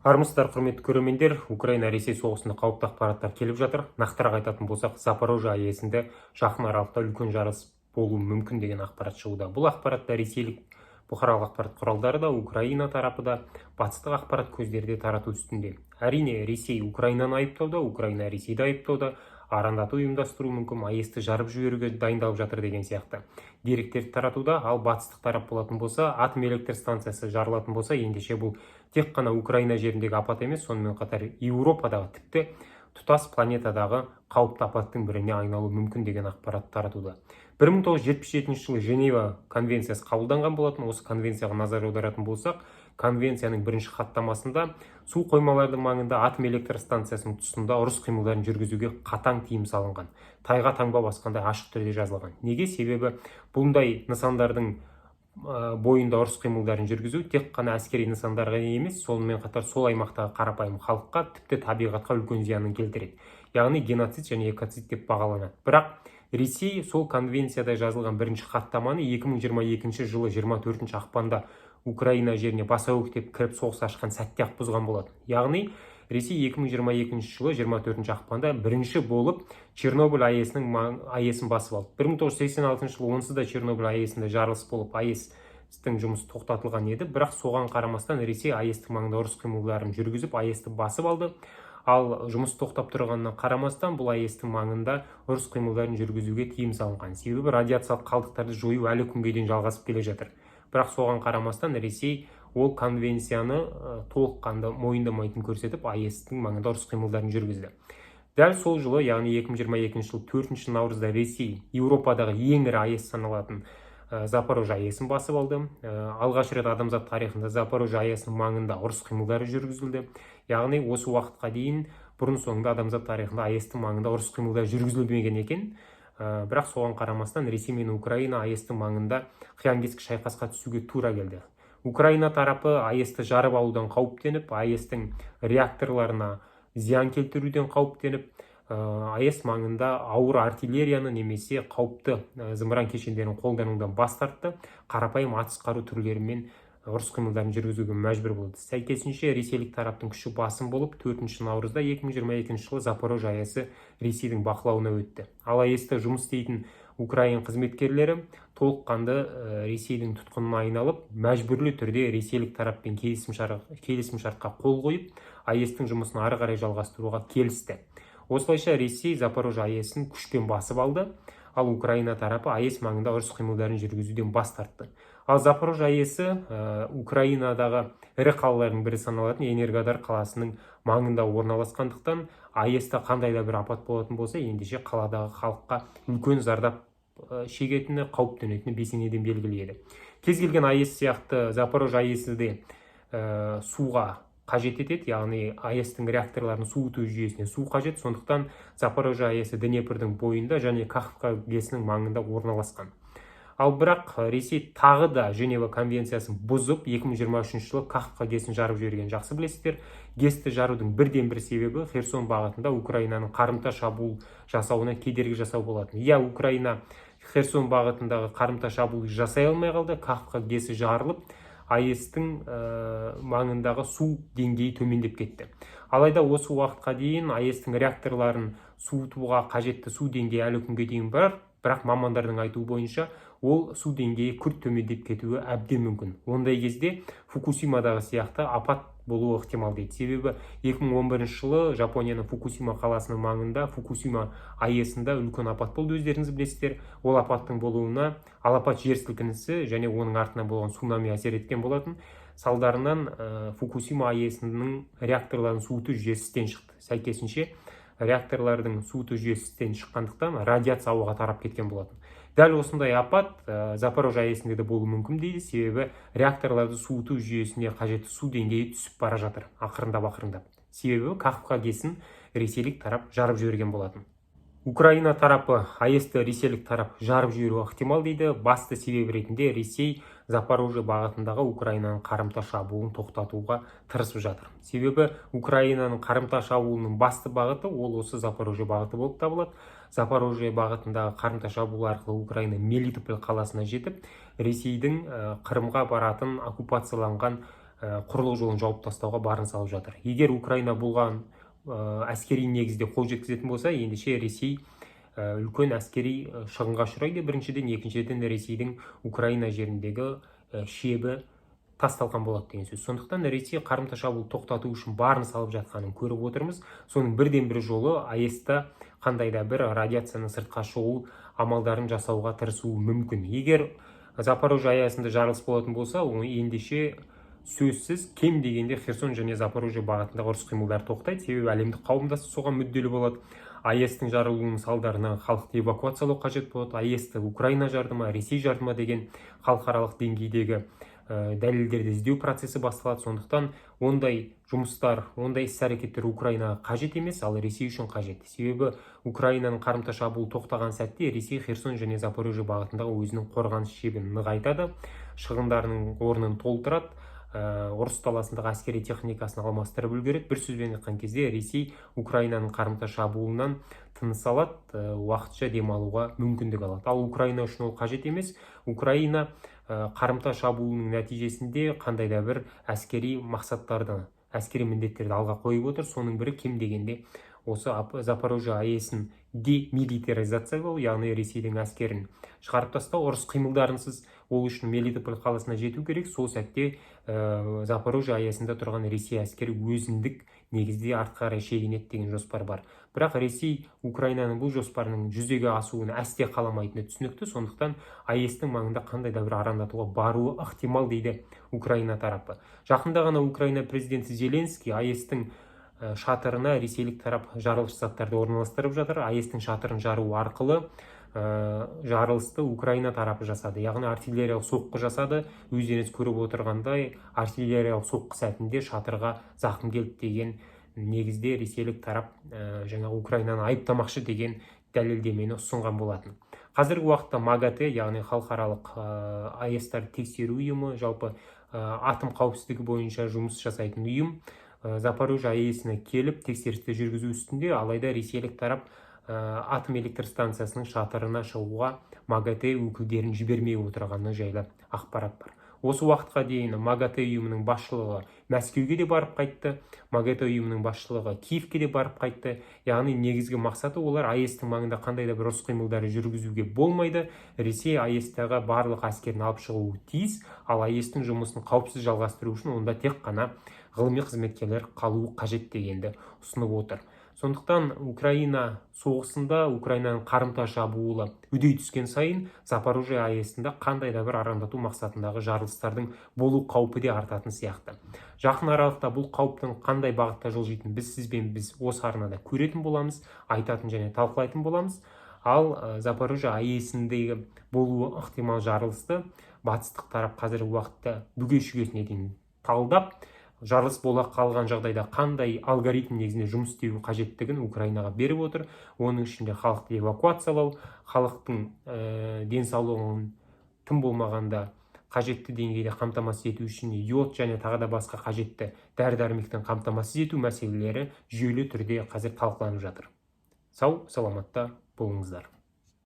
Армысыздар, құрметті көрермендер! Украина Ресей соғысында қауіпті ақпараттар келіп жатыр. Нақтырақ айтатын болсақ, Запорожье АЭС-інде жақын аралықта үлкен жарылыс болуы мүмкін деген ақпарат шығуда. Бұл ақпаратты ресейлік бұқаралық ақпарат құралдары да, Украина тарапы да, батыстық ақпарат көздері де тарату үстінде. Әрине, Ресей Украинаны айыптауда, Украина Ресейді айыптауда, арандату ұйымдастыру мүмкін, АЭС-ті жарып жіберуге дайындалып жатыр деген сияқты деректерді таратуда. Ал батыстық тарап болатын болса, атом электр станциясы жарылатын болса, ендеше бұл тек қана Украина жеріндегі апат емес, сонымен қатар Еуропадағы, тіпті тұтас планетадағы қауіпті апаттың біріне айналуы мүмкін деген ақпарат таратуда. 1977 жылы Женева конвенциясы қабылданған болатын. Осы конвенцияға назар аударатын болсақ, конвенцияның бірінші хаттамасында су қоймалардың маңында, атом электр станциясының тұсында ұрыс қимылдарын жүргізуге қатаң тыйым салынған. Тайға таңба басқандай ашық түрде жазылған. Неге? Себебі бұндай нысандардың бойында ұрыс қимылдарын жүргізу тек қана әскери нысандарға емес, сонымен қатар сол аймақтағы қарапайым халыққа, тіпті табиғатқа үлкен зиянын келтіреді, яғни геноцид және экоцид деп бағаланады. Бірақ Ресей сол конвенцияда жазылған бірінші хаттаманы 2022 жылы 24 ақпанда Украина жеріне баса көктеп кіріп, соғыс ашқан сәтте ақ бұзған болатын. Яғни Ресей 2022 жылы 24 ақпанда бірінші болып Чернобыль АЭС-інің АЭС-ін басып алды. 1986 жылы онсыз да Чернобыль АЭС-інде жарылыс болып, АЭС-тің жұмысы тоқтатылған еді. Бірақ соған қарамастан Ресей АЭС-тің маңында ұрыс қимылдарын жүргізіп, АЭС-ті басып алды. Ал жұмыс тоқтап тұрғанына қарамастан, бұл АЭС-тің маңында ұрыс қимылдарын жүргізуге тыйым салынған, себебі радиациялық қалдықтарды жою әлі күнге дейін жалғасып келе жатыр. Бірақ соған қарамастан Ресей ол конвенцияны толыққанды мойындамайтынын көрсетіп, АЭС-тің маңында ұрыс қимылдарын жүргізді. Дәл сол жылы, яғни 2022 жылы 4 наурызда Ресей Еуропадағы ең ірі АЭС саналатын Запорожье АЭС-ін басып алды. Алғаш рет адамзат тарихында Запорожье АЭС-інің маңында ұрыс қимылдары жүргізілді. Яғни осы уақытқа дейін бұрын соңды адамзат тарихында АЭС-тің маңында ұрыс қимылдар жүргізілмеген екен. Бірақ соған қарамастан Ресей мен Украина АЭС-тің маңында қиян кескі шайқасқа түсуге тура келді. Украина тарапы АЭС-ті жарып алудан қауіптеніп, АЭС-тің реакторларына зиян келтіруден қауіптеніп, АЭС маңында ауыр артиллерияны немесе қауіпті зымыран кешендерін қолданудан бас тартты, қарапайым атыс қару түрлерімен ұрыс қимылдарын жүргізуге мәжбүр болды. Сәйкесінше, ресейлік тараптың күші басым болып, 4 наурызда 2022 жылы Запорожье АЭС Ресейдің бақылауына өтті. Ал АЭС-те жұмыс істейтін украин қызметкерлері толыққанды Ресейдің тұтқынына айналып, мәжбүрлі түрде ресейлік тараппен келісімшартқа қол қойып, АЭС-тің жұмысын ары қарай жалғастыруға келісті. Осылайша Ресей Запорожье АЭС-ін күшпен басып алды, ал Украина тарапы АЭС маңында ұрыс қимылдарын жүргізуден бас тартты. Ал Запорожье АЭС-і Украинадағы ірі қалалардың бірі саналатын Энергодар қаласының маңында орналасқандықтан, АЭС-та қандай да бір апат болатын болса, ендеше қаладағы халыққа үлкен зардап шегетіні, қауіп төнетіні бесенеден белгілі еді. Кез келген АЭС сияқты Запорожье АЭС-і де суға қажет етеді, яғни АЭС-тің реакторларын суыту жүйесіне су қажет. Сондықтан Запорожье АЭС-і Днепрдің бойында және Каховка ГЭС-інің маңында орналасқан. Ал бірақ Ресей тағы да Женева конвенциясын бұзып, 2023 жылы Каховка ГЭС-ін жарып жіберген, жақсы білесіздер. ГЭС-ті жарудың бірден бір себебі Херсон бағытында Украинаның қарымта шабуыл жасауына кедергі жасау болатын. Иә, Украина Херсон бағытындағы қарымта шабуыл жасай алмай қалды. Каховка ГЭС-і жарылып, АЭС-тің маңындағы су деңгейі төмендеп кетті. Алайда осы уақытқа дейін АЭС-тің реакторларын суытуға қажетті су деңгейі әлі күнге дейін бар. Бірақ мамандардың айтуы бойынша, ол су деңгейі күрт төмендеп кетуі әбден мүмкін. Ондай кезде Фукусимадағы сияқты апат болуы ықтимал дейді. Себебі 2011 жылы Жапонияның Фукусима қаласының маңында, Фукусима АЭС-ында үлкен апат болды, өздеріңіз білесіздер. Ол апаттың болуына алапат жер сілкінісі және оның артынан болған цунами әсер еткен болатын. Салдарынан Фукусима АЭС-інің реакторларын суыту жүйесі істен шықты. Сәйкесінше, реакторлардың суыту жүйесі істен шыққандықтан, радиация ауаға тарап кеткен болатын. Дәл осындай апат Запорожье АЭС-інде де болуы мүмкін дейді, себебі реакторларды суыту жүйесіне қажетті су деңгейі түсіп бара жатыр ақырындап ақырындап, себебі Каховка ГЭС-ін ресейлік тарап жарып жіберген болатын. Украина тарапы АЭС-ті ресейлік тарап жарып жіберуі ықтимал дейді. Басты себеп ретінде Ресей Запорожье бағытындағы Украинаның қарымта шабуылын тоқтатуға тырысып жатыр. Себебі Украинаның қарымта шабуылының басты бағыты ол осы Запорожье бағыты болып табылады. Запорожье бағытындағы қарымта шабуыл арқылы Украина Мелитополь қаласына жетіп, Ресейдің Қырымға баратын оккупацияланған құрлық жолын жауып тастауға барын салып жатыр. Егер Украина бұған әскери негізде қол жеткізетін болса, ендеше Ресей үлкен әскери шығынға ұшырайды біріншіден, екіншіден, Ресейдің Украина жеріндегі шебі тас-талқан болады деген сөз. Сондықтан Ресей қарымта шабуыл тоқтату үшін барын салып жатқанын көріп отырмыз. Соның бірден бір жолы АЭС-та қандай да бір радиацияның сыртқа шығу амалдарын жасауға тырысуы мүмкін. Егер Запорожье аясында жарылыс болатын болса, ендеше сөзсіз кем дегенде Херсон және Запорожье бағытындағы ұрыс қимылдар тоқтайды, себебі әлемдік қауымдастық соған мүдделі болады. АЭС-тің жарылуының салдарынан халықты эвакуациялау қажет болады. АЭС-ті Украина жарды ма, Ресей жарды ма деген халықаралық деңгейдегі дәлелдерді іздеу процесі басталады. Сондықтан ондай жұмыстар, ондай іс әрекеттер Украинаға қажет емес, ал Ресей үшін қажет. Себебі Украинаның қарымта шабуылы тоқтаған сәтте Ресей Херсон және Запорожье бағытындағы өзінің қорғаныс шебін нығайтады, шығындарының орнын толтырады, ұрыс даласындағы әскери техникасын алмастырып үлгереді. Бір сөзбен айтқан кезде, Ресей Украинаның қарымта шабуылынан тыныс алады, уақытша демалуға мүмкіндік алады. Ал Украина үшін ол қажет емес. Украина қарымта шабуылының нәтижесінде қандай да бір әскери мақсаттарды, әскери міндеттерді алға қойып отыр. Соның бірі кем дегенде осы Запорожье АЭС-ін демилитаризациялау, яғни Ресейдің әскерін шығарып тастау ұрыс қимылдарынсыз. Ол үшін Мелитополь қаласына жету керек. Сол сәтте Запорожье АЭС-інде тұрған Ресей әскері өзіндік негізде артқа қарай шегінеді деген жоспар бар. Бірақ Ресей Украинаның бұл жоспарының жүзеге асуын әсте қаламайтыны түсінікті. Сондықтан АЭС-тің маңында қандай да бір арандатуға баруы ықтимал дейді Украина тарапы. Жақында ғана Украина президенті Зеленский АЭС-тің шатырына ресейлік тарап жарылғыш заттарды орналастырып жатыр, АЭС-тің шатырын жару арқылы жарылысты Украина тарапы жасады, яғни артиллериялық соққы жасады, өздеріңіз көріп отырғандай, артиллериялық соққы сәтінде шатырға зақым келді деген негізде ресейлік тарап жаңағы Украинаны айыптамақшы деген дәлелдемені ұсынған болатын. Қазіргі уақытта МАГАТЭ, яғни халықаралық АЭС-тарды тексеру ұйымы, жалпы атом қауіпсіздігі бойынша жұмыс жасайтын ұйым, Запорожье АЭС-іне келіп тексерісті жүргізу үстінде. Алайда ресейлік тарап атом электр станциясының шатырына шығуға МАГАТЭ өкілдерін жібермей отырғаны жайлы ақпарат бар. Осы уақытқа дейін МАГАТЭ ұйымының басшылығы Мәскеуге де барып қайтты, МАГАТЭ ұйымының басшылығы Киевке де барып қайтты. Яғни негізгі мақсаты олар АЭС-тің маңында қандай да бір ұрыс қимылдары жүргізуге болмайды, Ресей АЭС-тағы барлық әскерін алып шығуы тиіс, ал АЭС-тің жұмысын қауіпсіз жалғастыру үшін онда тек қана ғылыми қызметкерлер қалуы қажет дегенді ұсынып отыр. Сондықтан Украина соғысында Украинаның қарымта шабуылы үдей түскен сайын Запорожье АЭС-інде қандай да бір арандату мақсатындағы жарылыстардың болу қаупі де артатын сияқты. Жақын аралықта бұл қауіптің қандай бағытта жылжитынын біз сізбен біз осы арнада көретін боламыз, айтатын және талқылайтын боламыз. Ал Запорожье АЭС-індегі болуы ықтимал жарылысты батыстық тарап қазіргі уақытта бүге шүгесіне дейін талдап, жарылыс бола қалған жағдайда қандай алгоритм негізінде жұмыс істеу қажеттігін Украинаға беріп отыр. Оның ішінде халықты эвакуациялау, халықтың денсаулығын тым болмағанда қажетті деңгейде қамтамасыз ету үшін йод және тағы да басқа қажетті дәрі дәрмекпен қамтамасыз ету мәселелері жүйелі түрде қазір талқыланып жатыр. Сау саламатта болыңыздар.